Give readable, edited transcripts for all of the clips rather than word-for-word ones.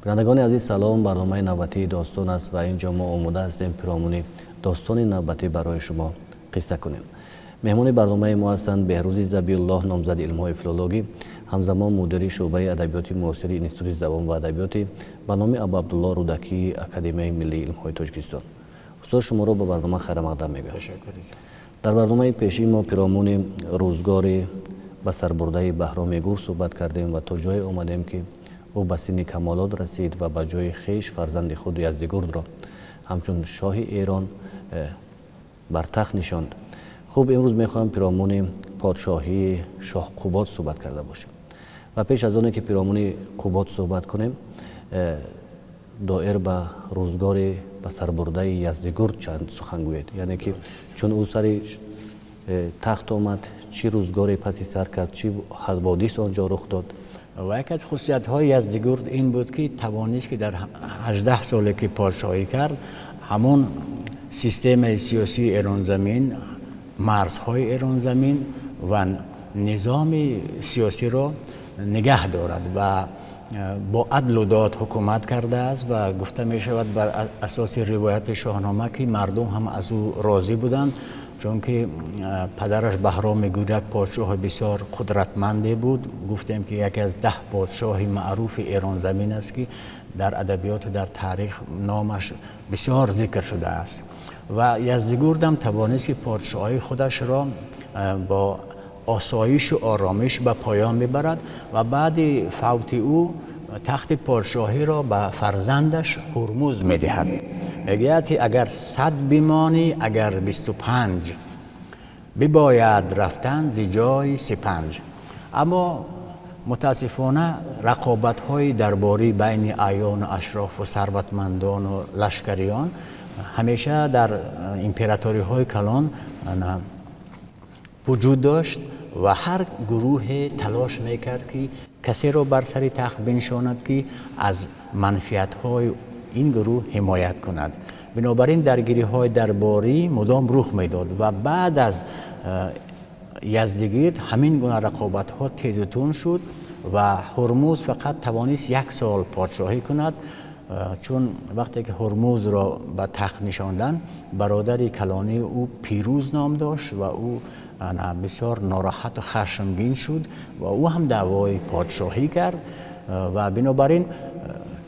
Бинандагони азиз, салом. Барномаи навбатии «Достон» аст ва инҷо мо омода ҳастем, пиромуни достони навбатӣ барои шумо қисса кунем. Меҳмони барномаи мо ҳастанд Беҳрӯзи Забиуллоҳ, номзади илмҳои филологӣ, ҳамзамон мудири шӯъбаи адабиёти муосири Институти забон ва адабиёти ба номи Абуабдуллоҳ Рӯдакии Академияи миллии илмҳои Тоҷикистон. Устод, шуморо ба барнома хайрамақдам мегӯям. Дар барномаи пешин мо пиромуни рӯзгори ба сарбурдаи Баҳроми Гур суҳбат кардем ва то ҷое омадем, ки ӯ ба синни камолот расид ва ба ҷои хеш фарзанди худ Яздигурдро ҳамчун шоҳи Эрон бар тахт нишонд. Хуб, имрӯз мехоҳам пиромуни подшоҳии шоҳ Қубод суҳбат карда бошем ва пеш аз оне ки пиромуни Қубод суҳбат кунем, доир ба рӯзгори ба сарбурдаи Яздигурд чанд сухан гӯед, яъне ки чун ӯ сари тахт омад, чӣ рӯзгоре паси сар кард, чӣ ҳаводис он ҷо рух дод? Ва яке аз хусусиятҳои Яздигурд ин буд, ки тавонист, ки дар 18 соле ки подшоҳӣ кард, ҳамон системаи сиёсии Эронзамин, марзҳои Эронзамин ва низоми сиёсиро нигаҳ дорад ва бо адлу дод ҳукумат кардааст. Ва гуфта мешавад бар асоси ривояти Шоҳнома, ки мардум ҳам аз ӯ розӣ буданд, чунки падараш Баҳроми Гур як подшоҳи бисёр қудратманде буд. Гуфтем, ки яке аз 10 подшоҳи маъруфи Эронзамин аст, ки дар адабиёту дар таърих номаш бисёр зикр шудааст. Ва Яздигурдам тавонист, ки подшоҳии худашро бо осоишу оромиш ба поён мебарад ва баъди фавти ӯ тахти подшоҳиро ба фарзандаш Ҳурмуз медиҳад. Мегӯяд, ки агар 100 бимонӣ, агар 25, бибояд рафтан зи ҷои сипанҷ. Аммо мутаассифона рақобатҳои дарборӣ байни аъёну ашрофу сарватмандону лашкариён ҳамеша дар императориҳои калон вуҷуд дошт ва ҳар гурӯҳе талош мекард, ки касеро бар сари тахт биншонад, ки аз манфиатҳои ин гурӯҳ ҳимоят кунад. Бинобар ин даргириҳои дарборӣ мудом рух медод ва баъд аз Яздигирд ҳамин гуна рақобатҳо тезу тун шуд ва Ҳурмуз фақат тавонист як сол подшоҳӣ кунад, чун вақте ки Ҳурмузро ба тахт нишонданд, бародари калонии ӯ Пирӯз ном дошт ва ӯ бисёр нороҳату хашмгин шуд ва ӯ ҳам даъвои подшоҳӣ кард. Ва бинобар ин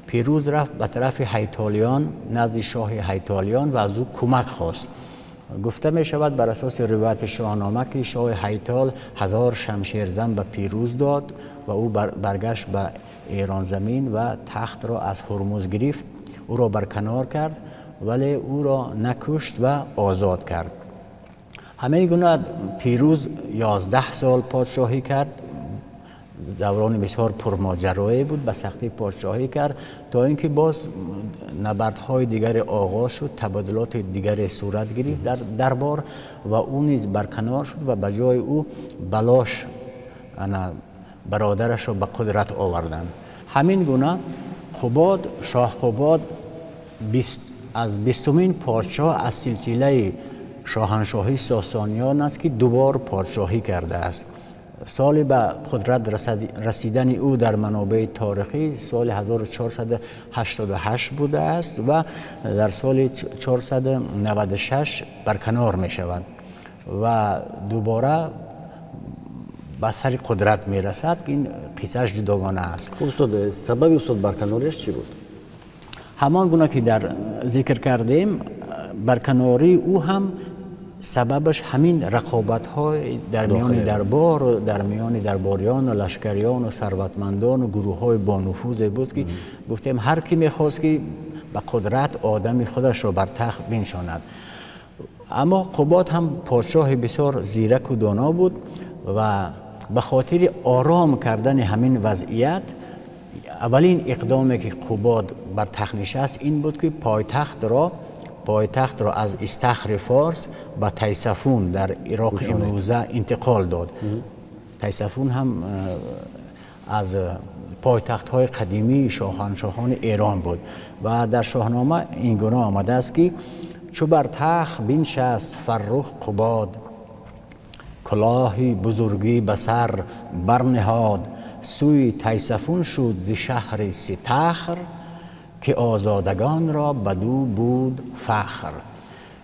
Пирӯз рафт ба тарафи ҳайтолиён, назди шоҳи ҳайтолиён, ва аз ӯ кӯмак хост. Гуфта мешавад бар асоси ривояти Шоҳнома, ки шоҳи ҳайтол 1000 шамшерзан ба Пирӯз дод ва ӯ баргашт ба Эронзамин ва тахтро аз Ҳурмуз гирифт, ӯро барканор кард, вале ӯро накушт ва озод кард. Ҳамаи гуна Пирӯз 11 сол подшоҳӣ кард. Даврони бисёр пурмоҷарое буд, ба сахтӣ подшоҳӣ кард, то ин ки боз набардҳои дигаре оғоз шуд, табодулоти дигаре сурат гирифт дар дарбор ва ӯ низ барканор шуд ва ба ҷои ӯ Балош бародарашро ба қудрат оварданд. Ҳамин гуна Қубод, шоҳ Қубод аз 20-умин подшоҳ аз силсилаи шоҳаншоҳии Сосониён аст, ки дубор подшоҳӣ кардааст. Соли ба қудрат расидани ӯ дар манобеи таърихӣ соли 1488 будааст ва дар соли 496 барканор мешавад ва дубора ба сари қудрат мерасад, ки ин қиссааш ҷудогона аст. Хуб, устод, сабаби устод барканориаш чӣ буд? Ҳамон гуна ки дар зикр кардем, барканории ӯ ҳам сабабаш ҳамин рақобатҳои дар миёни дарбор, дар миёни дарбориёну лашкариёну сарватмандону гурӯҳҳои бонуфузе буд, ки гуфтем, ҳар кӣ мехост, ки ба қудрат одами худашро бар тахт биншонад. Аммо Қубод ҳам подшоҳи бисёр зираку доно буд ва ба хотири ором кардани ҳамин вазъият аввалин иқдоме ки Қубод бар тахт нишаст, ин буд, ки пойтахтро аз Истахри Форс ба Тайсафун дар Ироқи имрӯза интиқол дод. Тайсафун ҳам аз пойтахтҳои қадимии шоҳаншоҳони Эрон буд. Ва дар Шоҳнома ин гуна омадааст, ки чу бар тахт биншаст Фаррух Қубод, кулоҳи бузургӣ ба сар барниҳод, сӯи Тайсафун шуд зи шаҳри Ситахр, ки озодагонро бадӯ буд фахр.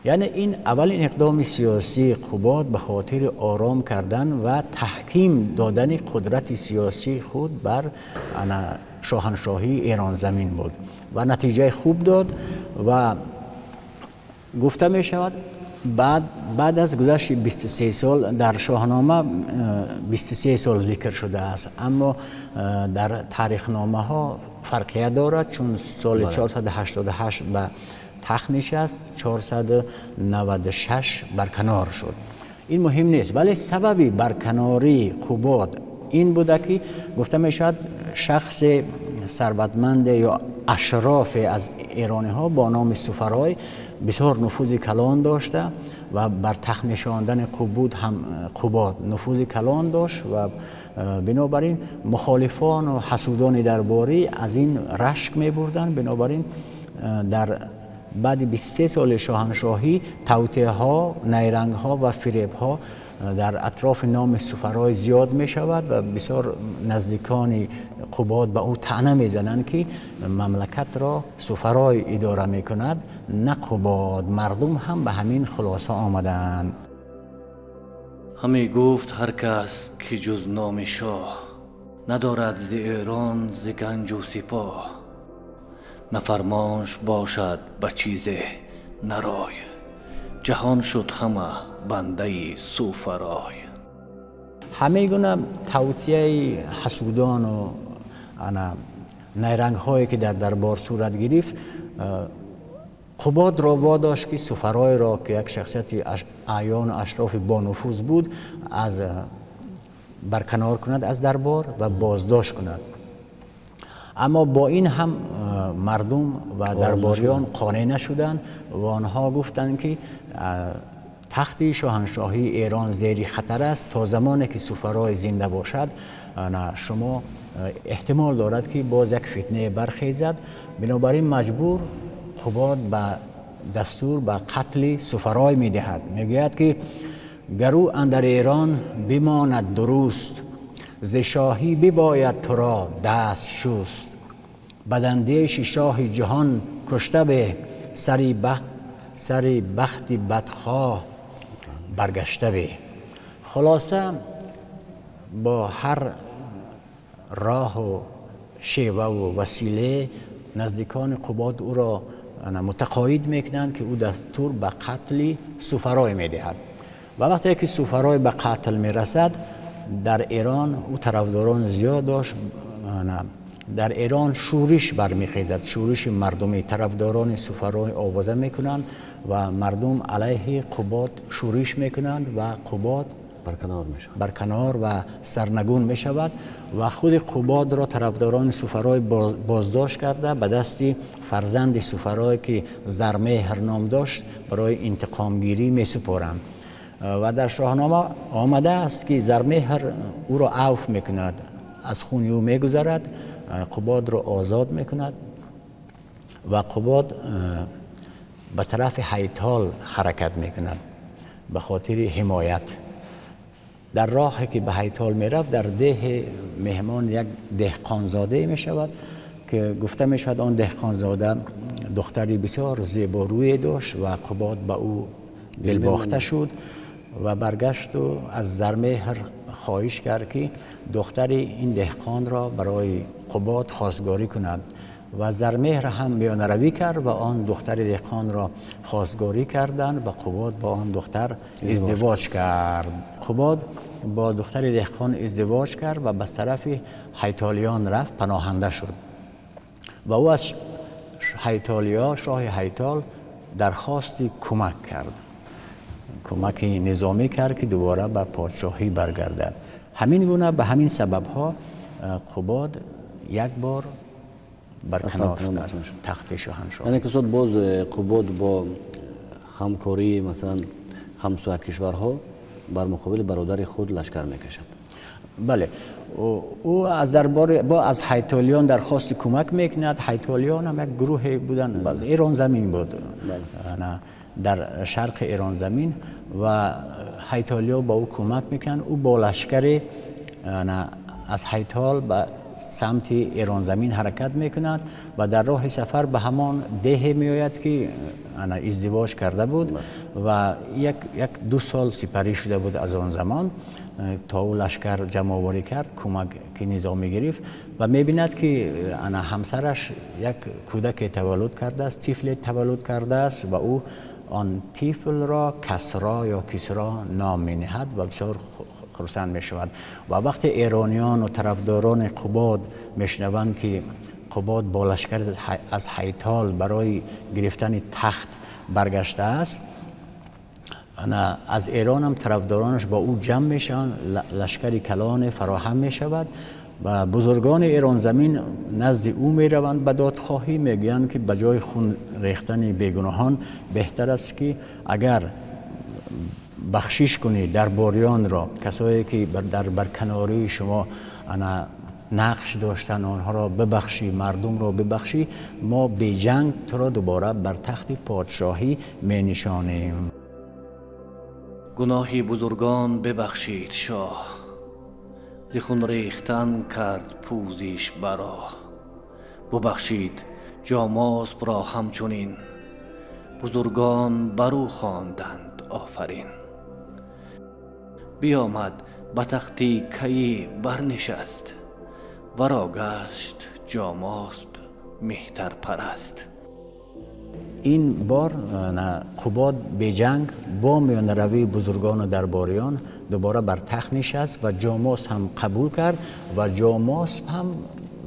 Яъне ин аввалин иқдоми сиёсии Қубод ба хотири ором кардан ва таҳким додани қудрати сиёсии худ бар шоҳаншоҳии Эронзамин буд ва натиҷаи хуб дод. Ва гуфта мешавад баъд аз гузашти 23 сол, дар Шоҳнома 23 сол зикр шудааст, аммо дар таърихномаҳо фарқият дорад, чун соли 488 ба тахт нишаст, 496 барканор шуд. Ин муҳим нест, вале сабаби барканории Қубод ин буда ки гуфта мешавад шахси сарватманде ё ашрофе аз эрониҳо бо номи Суфарой бисёр нуфузи калон дошта ва бар тахт нишондани Қубод ҳам Қубод нуфузи калон дошт ва бинобар ин мухолифон ва ҳасудони дарборӣ аз ин рашк мебурданд. Бинобар ин дар баъди 23 соли шоҳаншоҳӣ тавтеҳо, найрангҳо ва фиребҳо дар атрофи номи Суфарой зиёд мешавад ва бисёр наздикони Қубод ба ӯ таъна мезананд, ки мамлакатро Суфарой идора мекунад, на Қубод. Мардум ҳам ба ҳамин хулоса омаданд. Ҳаме гуфт ҳар кас ки ҷуз номи шоҳ надорад зи Эрон зи ганҷу сипоҳ, нафармонш бошад ба чизе нарой, ҷаҳон шуд ҳама бандаи Суфарой. Ҳамаи гуна тавтияи ҳасудону найрангҳое ки дар дарбор сурат гирифт, Қубодро водошт ки Суфаройро, ки як шахсияти аъёну ашрофи бонуфуз буд, аз барканор кунад аз дарбор ва боздошт кунад. Аммо бо ин ҳам мардум ва дарбориён қонеъ нашуданд ва онҳо гуфтанд, ки тахти шоҳаншоҳии Эрон зери хатар аст, то замоне ки Суфарой зинда бошад шумо эҳтимол дорад ки боз як фитнае бархезад. Бинобар ин маҷбур Қубод ба дастур ба қатли Суфарой медиҳад. Мегӯяд ки гар ӯ андар Эрон бимонад дуруст, зи шоҳӣ бибояд туро даст шуст, бадандеши шоҳи ҷаҳон кушта бе, сари бахти бадхоҳ баргашта бе. Хулоса бо ҳар роҳу шеваву василе наздикони Қубод ӯро мутақоид мекунанд, ки ӯ дастур ба қатли Суфарой медиҳад. Ва вақте ки Суфарой ба қатл мерасад, дар Эрон ӯ тарафдорон зиёд дошт. Дар Эрон шӯриш бармехезад, шӯриши мардумӣ. Тарафдорони Суфарой овоза мекунанд ва мардум алайҳи Қубод шӯриш мекунанд ва Қубод барканор мешавад, барканор ва сарнагун мешавад ва худи Қубодро тарафдорони Суфарой боздошт карда ба дасти фарзанди Суфарой, ки Зармеҳр ном дошт, барои интиқомгирӣ месупоранд. Ва дар Шоҳнома омадааст, ки Зармеҳр ӯро авф мекунад, аз хуни ӯ мегузарад, Қубодро озод мекунад ва Қубод ба тарафи Ҳайтол ҳаракат мекунад ба хотири ҳимоят. Дар роҳе ки ба Ҳайтол мерафт, дар деҳи меҳмон як деҳқонзодае мешавад, ки гуфта мешавад он деҳқонзода духтари бисёр зеборӯе дошт ва Қубод ба ӯ дилбохта шуд ва баргашту аз Зармеҳр хоҳиш кард, ки духтари ин деҳқонро барои Қубод хостгорӣ кунад. Ва Зармеҳр ҳам миёнаравӣ кард ва он духтари деҳқонро хостгорӣ карданд ва Қубод бо он духтар издивоҷ кард. Қубод бо духтари деҳқон издивоҷ кард ва ба тарафи ҳайтолиён рафт, паноҳанда шуд. Ва ӯ аз ҳайтолиё, шоҳи Ҳайтол, дархости кӯмак кард, кӯмаки низомӣ кард, ки дубора ба подшоҳӣ баргардад. Ҳамин гуна ба ҳамин сабабҳо Қубод як бор барканор шуд тахти шоҳаншоҳ. Яъне ки устод, боз Қубод бо ҳамкории масалан ҳамсоя кишварҳо бар муқобили бародари худ лашкар мекашад. Бале, ӯ аз дарбор бо аз ҳайтолиён дархости кӯмак мекунад. Ҳайтолиён ҳам як гурӯҳе буданд, Эронзамин буд, дар шарқи Эронзамин, ва ҳайтолиё ба ӯ кӯмак мекунанд. Ӯ бо лашкаре аз Ҳайтол ба самти Эронзамин ҳаракат мекунад ва дар роҳи сафар ба ҳамон деҳе меояд ки ана издивоҷ карда буд ва як ду сол сипарӣ шуда буд аз он замон то ӯ лашкар ҷамъоварӣ кард, кӯмаки низомӣ гирифт ва мебинад ки ана ҳамсараш як кӯдаке таваллуд кардааст, тифле таваллуд кардааст ва ӯ он тифлро Касро ё Кисро ном менаҳад ва бисёр хурсанд мешавад. Ва вақте эрониён ва тарафдорони Қубод мешунаванд ки Қубод бо лашкар аз Ҳайтол барои гирифтани тахт баргаштааст, аз Эрон ҳам тарафдоронаш бо ӯ ҷамъ мешаванд, лашкари калоне фароҳам мешавад ва бузургони Эронзамин назди ӯ мераванд ба додхоҳӣ, мегӯянд ки ба ҷои хун рехтани бегуноҳон беҳтар аст ки агар бахшиш кунӣ дарбориёнро, касое ки дар барканории шумо ана нақш доштанд, онҳоро бибахшӣ, мардумро бибахшӣ, мо беҷанг туро дубора бар тахти подшоҳӣ менишонем. Гуноҳи бузургон бибахшид шоҳ, зи хун рехтан кард пӯзиш бароҳ. Бубахшид Ҷомосбро ҳамчунин, бузургон бар ӯ хонданд офарин. Биомад ба тахти кайӣ барнишаст, варо гашт Ҷомосб меҳтарпараст. Ин бор Қубод беҷанг бо миёнаравии бузургону дарбориён дубора бар тахт нишаст ва Ҷомосб ҳам қабул кард ва Ҷомосб ҳам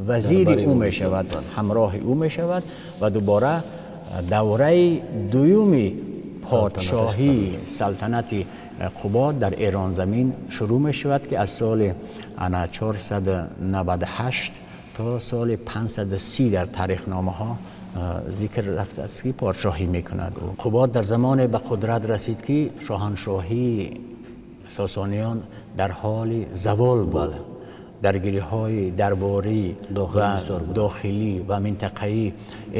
вазири ӯ мешавад, ҳамроҳи ӯ мешавад ва дубора давраи дуюми подшоҳӣ салтанати Қубод дар Эронзамин шурӯъ мешавад ки аз соли 498 то соли 530 дар таърихномаҳо зикр рафтааст ки подшоҳӣ мекунад. Қубод дар замоне ба қудрат расид ки шоҳаншоҳии сосониён дар ҳоли завол буд. Даргириҳои дарборӣ ва дохилӣ ва минтақаӣ,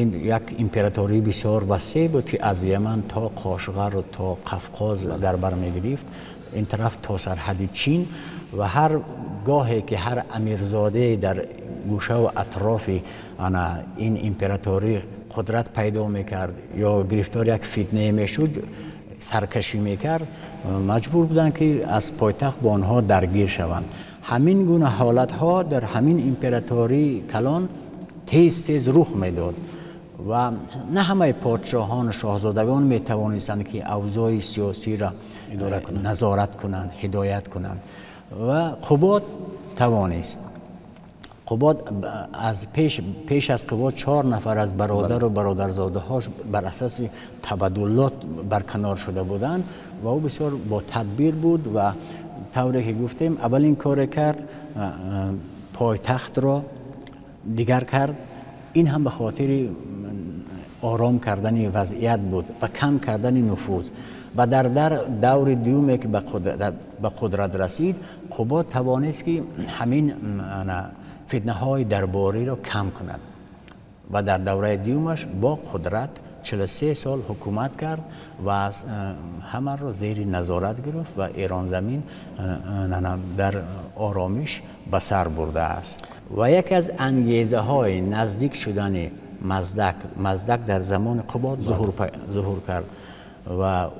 ин як императории бисёр васеъ буд ки аз Яман то Қошғар ва то Қафқоз дар бар мегирифт, ин тараф то сарҳади Чин ва ҳар гоҳе ки ҳар амирзодае дар гӯшаву атрофи ана ин императорӣ қудрат пайдо мекард ё гирифтори як фитнае мешуд, саркашӣ мекард, маҷбур буданд ки аз пойтахт бо онҳо даргир шаванд. Ҳамин гуна ҳолатҳо дар ҳамин императории калон тез тез рух медод ва на ҳамаи подшоҳону шоҳзодагон метавонистанд ки авзои сиёсиро назорат кунанд, ҳидоят кунанд ва Қубод тавонист. Қубод аз пеш аз Қубод 4 нафар аз бародару бародарзодаҳош бар асаси табаддулот барканор шуда буданд ва ӯ бисёр бо тадбир буд ва тавре ки гуфтем аввалин коре кард пойтахтро дигар кард. Ин ҳам ба хотири ором кардани вазъият буд ва кам кардани нуфуз. Ва дар даври дуюме ки ба қудрат расид, Қубод тавонист ки ҳамин фитнаҳои дарбориро кам кунад ва дар давраи дуюмаш бо қудрат 43 сол ҳукумат кард ва ҳамаро зери назорат гирифт ва Эронзамин дар оромиш ба сар бурдааст. Ва яке аз ангезаҳои наздик шудани Маздак, Маздак дар замони Қубод зуҳур кард ва